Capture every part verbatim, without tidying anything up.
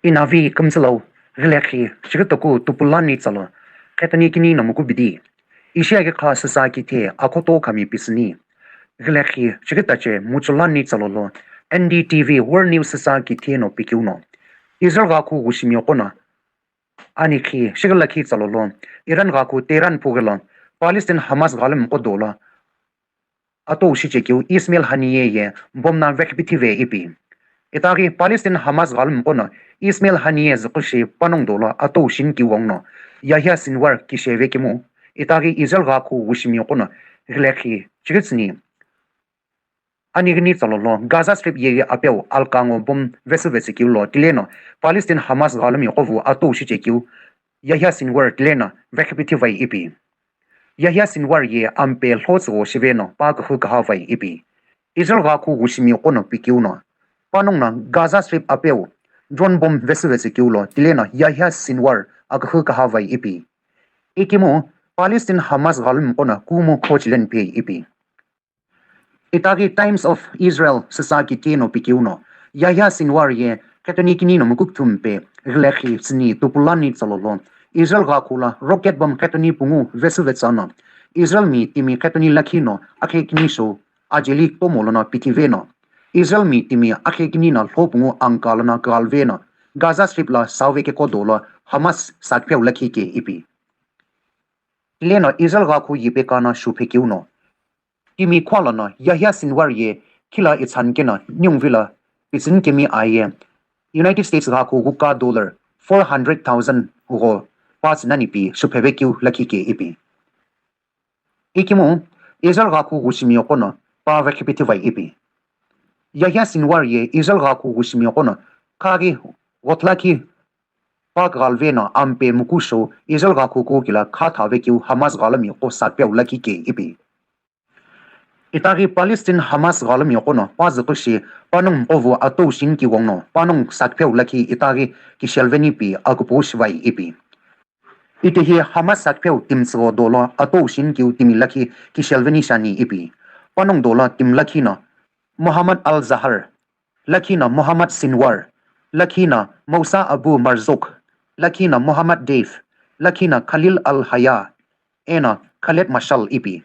Inavi kümtsülau, ghilekhi, shigitaku tupulani tsalo, khetani kini namuku bidi. Ishi agi kha sisa kithe akhoto khami pisini. Ghilekhi, shigitache muchulani tsalolo, N D T V World News sisa kithe no pikiuno. Israel gakhu gushimi okona. Anikhi, shigilakhi tsalolo, Iran gakhu Tehran phugelo, Palestine Hamas galum kodola. Atou shichekeu Ismail Haniyeh ye bomna vekhipithive ipi. Itaghi Palestine Hamas ghalumqo no Ismail Haniyeh züqüshi panongu dolo atou shinikeu ghenguno Yahya Sinwar kisheve kemu, itaghi Israel ghakhu wushimiqo no ghilekhi chighi tsüni. Anighini tsalolo Gaza Strip yeghi apeu alkango bomb vesüvetsükeu lo tileno Palestine Hamas ghalumiqo vu atou shichekeu Yahya Sinwar tileno vekhipithivai ipi. Yahya Sinwar ye ampe lhotsügho shiveno pa kühü kühavai ipi. Israel ghakhu wushimiqo no pikeu no panongu no Gaza Strip apeu drone bomb vesüvetsükeu lo tileno Yahya Sinwar akühü kühavai ipi. Ikemu Palestine Hamas ghalumqo no kumu khochileni phei ipi. Itaghi Times of Israel sisa kithe no pikeu no Yahya Sinwar ye khetoni kini no mukukthumpe ghilekhi tsüni tupulani tsalolo Israel ghakhu la rocket bomb khetoni pungu vesüvetsano Israel mi timi khetoni lakhi no akhe kini shou ajeli tomo lono pithive no Israel mi timi akhe kini no lho pungu angka lono kaghalve no Gaza Strip la sauve keko dolo Hamas sakpheu lakhi ke ipi. Tileno Israel ghakhu yipekana shuphekeu no timi khua lono Yahya Sinwar ye khila itsan keno ningu vilo pitsünikemi aye United States ghakhu ghuka dollar four hundred thousand gho pa tsünani pi shuphevekeu lakhi ke ipi. Ikemu Israel ghakhu wushimiqo no pa vekhipithivai ipi. Yahya Sinwar ye Israel ghakhu wushimiqo no khaghi ghotlakhi pa kaghalve no ampe muku shou Israel ghakhu kukila kha thavekeu Hamas ghalumiqo sakpheu lakhi ke ipi. Itaghi Palestine Hamas ghalumiqo no pa züqüshi panongu mqo vu atou shinikeu ghenguno panongu sakpheu lakhi itaghi kishelveni pi akupu shivai ipi. Itehi Hamas sakpheu timi tsügho dolo atou shinikeu timi lakhi kishelveni shiani ipi. Panongu dolo timi lakhi no Mohammad Al-Zahar, lakhi no Mohammad Sinwar, lakhi no Mousa Abu Marzouk, lakhi no Mohammad Deif, lakhi no Khalil Al-Hayya, eno Khaled Mashal ipi.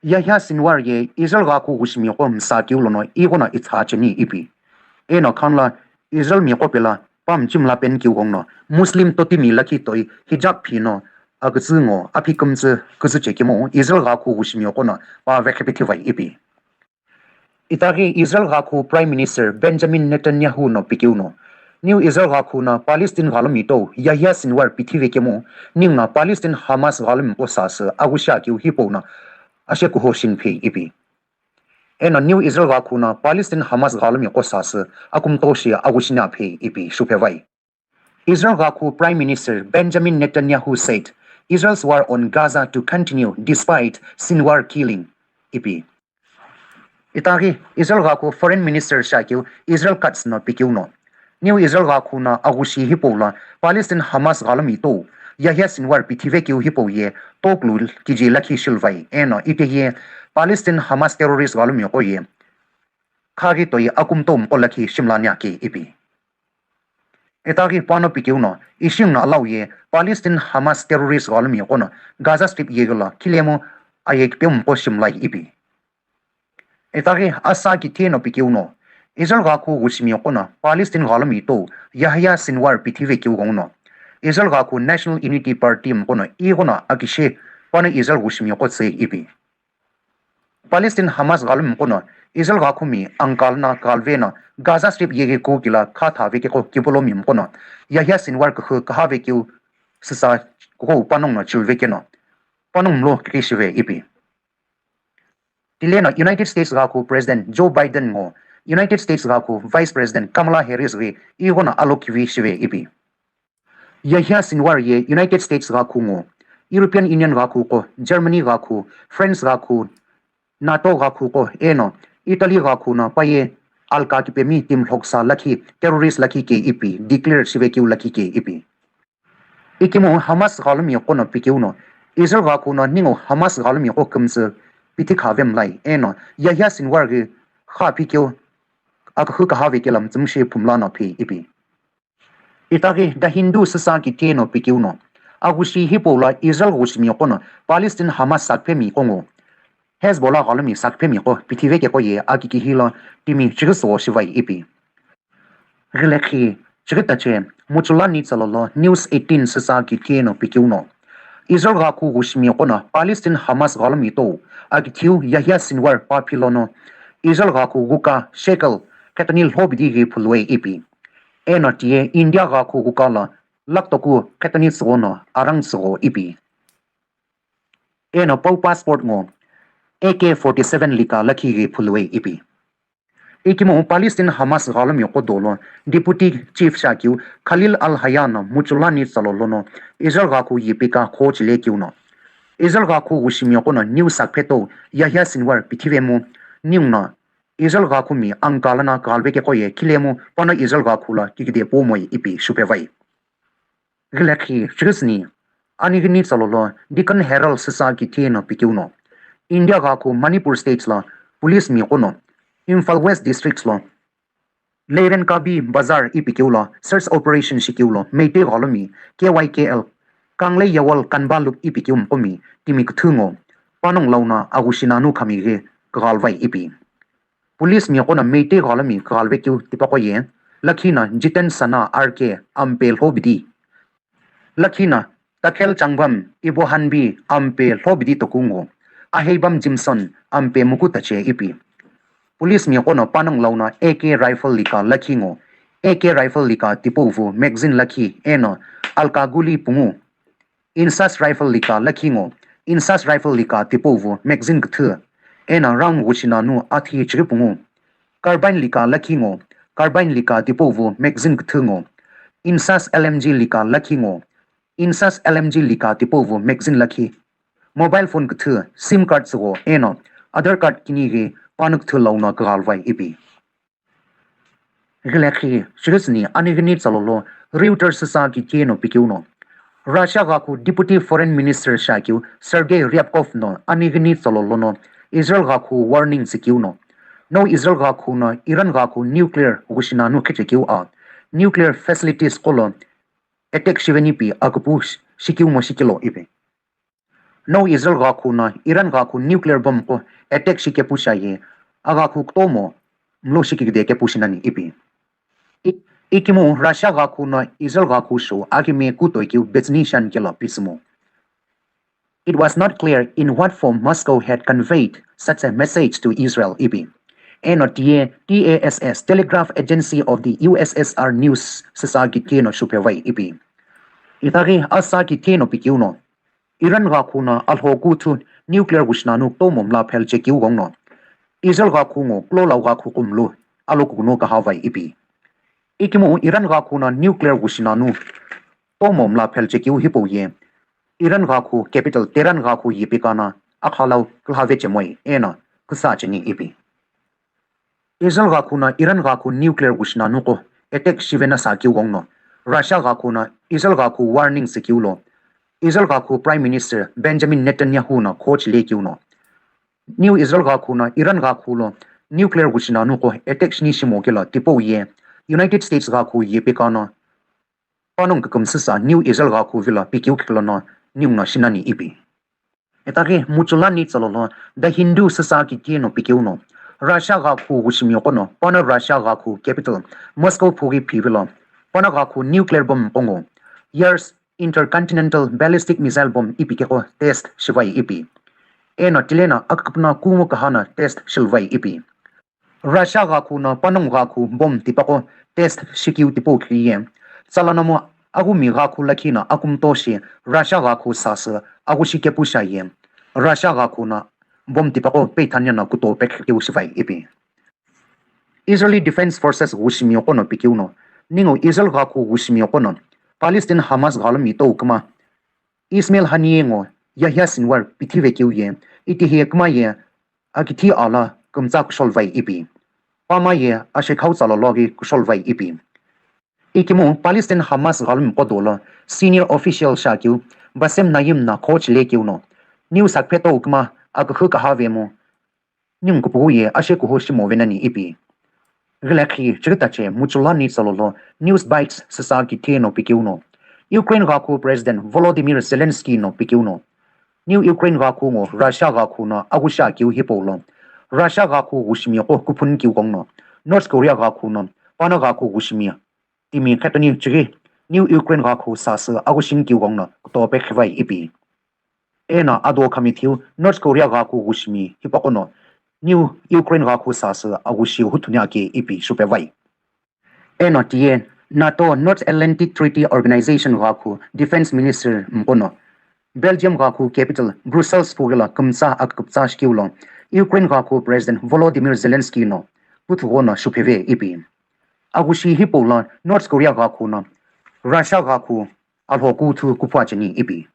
Yahya Sinwar ye Israel ghakhu wushimiqo msakeu lono ighono itsha cheni ipi. Eno khanla Israel miqo pela pa mchimla penikeu ghenguno Muslim totimi lakhi toi hijab phino akütsü ngo aphi kümtsü küzü chekemu Israel ghakhu wushimiqo no pa vekhipithivai ipi. Itaghi Israel ghakhu Prime Minister Benjamin Netanyahu no pikeu no New Israel ghakhu no Palestine ghalumi tou Yahya Sinwar pithive kemu ningu no Palestine Hamas ghalumiqo sasü aghüshi akeu hipau no ashe kuho shiniphei ipi. Eno New Israel ghakhu no Palestine Hamas ghalumiqo sasü akumto shi aghüshini aphei ipi shuphevai. Israel ghakhu Prime Minister Benjamin Netanyahu said Israel's war on Gaza to continue despite Sinwar killing ipi. Itaghi Israel ghakhu Foreign Minister shiakeu Israel Katz no pikeu no New Israel ghakhu no aghüshi hipau lo Palestine Hamas ghalumi tou Yahya Sinwar pithivekeu hipau ye toklu kiji lakhi shilvai eno itehi Palestine Hamas terrorist ghalumiqo ye khaghi toi akumto mqo lakhi shimlani ake ipi. Itaghi pano pikeu no ishingu no alau ye Palestine Hamas terrorist ghalumiqo no Gaza Strip yeghi lo khilemu aye kipemu mqo shimlai ipi. Itaghi asa kithe no pikeu no Israel ghakhu wushimiqo no Palestine ghalumi tou Yahya Sinwar pithivekeu ghenguno Israel ghakhu National Unity Party mqo no ighono akishe pano Israel wushimiqo tsü ipi. Palestine Hamas ghalumi mqo no Israel ghakhumi angka lono kaghalve no Gaza Strip yeghi kukila kha thavekeko kipolomi mqo no Yahya Sinwar kühü kühavekeu sisa kuho panongu no chilvekeno panongu mlo kikishive ipi. Tileno United States ghakhu President Joe Biden ngo United States ghakhu Vice President Kamala Harris ghi ighono alokivi shive ipi. Yahya Sinwar ye United States ghakhu ngo European Union ghakhu qo Germany ghakhu France ghakhu NATO ghakhu qo eno Italy ghakhu no paye alka kipemi timi lhoksa lakhi terrorist lakhi ke ipi declare shivekeu lakhi ke ipi. Ikemu Hamas ghalumiqo no pikeu no Israel ghakhu no ningu Hamas ghalumiqo kümtsü pithikhave mlai eno Yahya Sinwar ghi kha pikeu akühü kühavekela mtsümshi phumla no phi ipi. Itaghi The Hindu süsa kitheno pikeu no, aghushi hipau lo Israel ghushimiqo no Palestine Hamas sakphemiqo ngo, Hezbollah ghalomi sakphemiqo pithive keqo ye akikihi lo timi chighi sügho shivai ipi. Ghilekhi, chighi tache, Muchulani Tsalolo News eighteen süsa kitheno pikeu no, Israel ghakhu ghushimiqo no Palestine Hamas ghalomi tou akithiu Yahya Sinwar pa philo no, Israel ghakhu ghuka shekel qhetoni lhobidi ghi phulue ipi. Eno tiye India ghakhu ghuka lo lakh toku qhetoni tsügho no arang tsügho ipi. Eno pau passport ngo A K forty-seven lika lakhi ghi phulue ipi. Ikemu Palestine Hamas ghalomiqo dolo Deputy Chief shiakeu Khalil Al-Hayya no Muchulani Tsalolo no Israel ghakhu yipika khochile keu no, Israel ghakhu ghushimiqo no niu sakphe tou Yahya Sinwar pithive mu, niu no Israel ghakhu mi angka lono kaghalve keqo ye khilemu pano Israel ghakhu lo kikide pomoi ipi shupevai. Ghilekhi, chighi süni, Anighini Tsalolo Deccan Herald süsa kitheno pikeu no, India ghakhu Manipur State lo police miqo no Imphal West District lo Leirenkabi Bazar ipikeu lo search operation shikeu lo Meitei ghalomi K Y K L Kanglei Yawal Kanbaluk ipikeu mqomi timi küthü ngo panongu lono aghushi nanu khami ghi kaghalvai ipi. Police miqo no Meitei ghalomi kaghalve keu tipaqo ye, lakhi no Jiten Sana R K ampe lhobidi, lakhi no Takhel Changbam Ibohanbi ampe lhobidi toku ngo, Aheibam Jimson ampe muku tache ipi. Police miqo no panongu lono A K rifle lika lakhi ngo, A K rifle lika tipau vu magazine lakhi eno alkaguli pungu, Insas rifle lika lakhi ngo, Insas rifle lika tipau vu magazine küthü, eno round ghushi nanu athi chighi pungu, carbine lika lakhi ngo, carbine lika tipau vu magazine küthü ngo, Insas L M G lika lakhi ngo, Insas L M G lika tipau vu magazine lakhi, mobile phone küthü, sim card tsügho eno Aadhaar card kini ghi panongu küthü lono kaghalvai ipi. Ghilekhi, chighi süni Anighini Tsalolo Reuters süsa kitheno pikeu no, Russia ghakhu Deputy Foreign Minister shiakeu Sergei Ryabkov no Anighini Tsalolo no Israel ghakhu warning shikeu no, no Israel ghakhu no Iran ghakhu nuclear ghushi nanu khichekeu a nuclear facilities qo lo attack shiveni pi akupu shikeu mo shikelo ipi. No Israel ghakhu no Iran ghakhu nuclear bomb qo attack shikepu shiaye, aghakhu kutomo mlo shikikide kepu shinani ipi. I-, ikemu Russia ghakhu no Israel ghakhu sho akime kutoikeu betsüni shiani kelo pisümo. It was not clear in what form Moscow had conveyed such a message to Israel ipi. Eno tiye T A S S, Telegraph Agency of the U S S R News, süsa kitheno shupevai ipi. Itaghi asa kitheno pikeu no, Iran ghakhu no alhokuthu nuclear ghushi nanu kutomo mla phel chekeu gong no, Israel ghakhu ngo kulo lau ghakhu kumlu alokukuno kahavai ipi. Ikemu Iran ghakhu no nuclear ghushi nanu kutomo mla phel chekeu hipau ye, Iran ghakhu capital Tehran ghakhu yipika no akhalau külhave chemoi eno küsa cheni ipi. Israel ghakhu no Iran ghakhu nuclear ghushi nanu qo attack shivena sakeu gong no, Russia ghakhu no Israel ghakhu warning shikeu lo, Israel ghakhu Prime Minister Benjamin Netanyahu no khochile keu no, niu Israel ghakhu no Iran ghakhu lo nuclear ghushi nanu qo attack shini shimo kelo tipau ye, United States ghakhu yipika no panongu kükümsüsa niu Israel ghakhu vilo pikeu kikilo no niu no shinani ipi. Itaghi Muchulani Tsalolo The Hindu süsa kitheno pikeu no, Russia ghakhu ghushimiqo no pano Russia ghakhu capital Moscow phughi phivilo pano ghakhu nuclear bomb qo ngo, Yars intercontinental ballistic missile bomb ipi keqo test shivai ipi. Eno tileno aküküpüno kungu kaha no test shilvai ipi. Russia ghakhu no panongu ghakhu bomb tipaqo test shikeu tipau kiri ye, tsalanomu aghumi ghakhu lakhi no akumto shi Russia ghakhu sasü aghushi kepu shiaye, Russia ghakhu no bomb tipaqo peithanya no kuto pekeu shivai ipi. Israeli Defense Forces ghushimiqo no pikeu no, ningu Israel ghakhu ghushimiqo no Palestine Hamas ghalomi tou küma Ismail Haniyeh ngo Yahya Sinwar pithive keu ye, itihiye küma ye akithi ala kümtsa kushol vai ipi. Pama ye ashekhau tsalo loghi kushol vai ipi. Ikemu Palestine Hamas ghalomiqo dolo senior official shiakeu Bassem Naim no khochile keu no, niu sakphe tou küma akühü kaha vemu, ningu kupuhu ye ashe kuhu shimo venani ipi. Ghilekhi chighi tache muchulani tsalolo news bites sisa kitheno pikeuno. Ukraine ghakhu President Volodymyr Zelensky no pikeuno. New Ukraine ghakhu ngo Russia ghakhu no aghushi akeu hipau lo. Russia ghakhu ghushimi qo kuphun keu kongno. North Korea ghakhu no pano ghakhu ghushimi timi khetoni chighi New Ukraine ghakhu sasü aghushi keu kongno kutope khivai ipi. Eno ado khami thiu North Korea ghakhu ghushimi hipaqono New Ukraine ghakhu sasü aghushi huthuni ake ipi shupevai. Eno tiye NATO North Atlantic Treaty Organization ghakhu Defense Minister mqono Belgium ghakhu capital Brussels pughila kümtsa aküküptsa shikeulo Ukraine ghakhu President Volodymyr Zelensky no puthu ghono shupeve ipi. Aghushi hipau lo North Korea ghakhu no Russia ghakhu alhokuthu kuphu acheni ipi.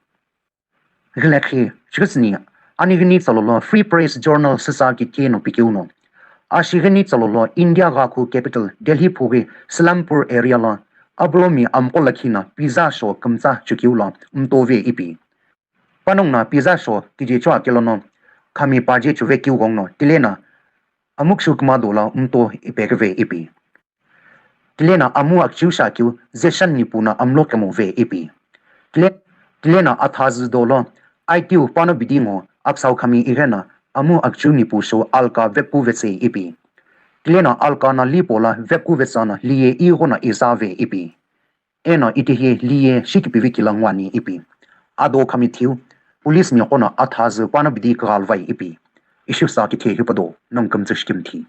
Ghilekhi chighi tsüni anighini tsalolo Free Press Journal sisa kitheno pikeuno. Ashighini tsalolo India ghakhu capital Delhi phughi Salampur area lo abulomi amqo lakhi no pizza sho kümtsa chukeu lo mtove ipi. Panongu no pizza sho kijecho akelono khami paje chuve keu kongno tileno amukshu kümado lo mto ipekeve ipi. Tileno amu akchiu shakeu Zeshan nipu no amlo kemove ipi. Tile-, tileno athazü dolo aitiu pano bidi ngo aksau khami igheno amu akchiu nipu sho alka vepuvetsei ipi. Tileno alka no lipo lo vekuvetsa no liye ighono izave ipi. Eno itihi liye shikipivi kilo nguani ipi. Ado khami thiu police miqono athazü pano bidi kughalvai ipi. Ishi sa kithe hipado nongu kümtsü shikimthi.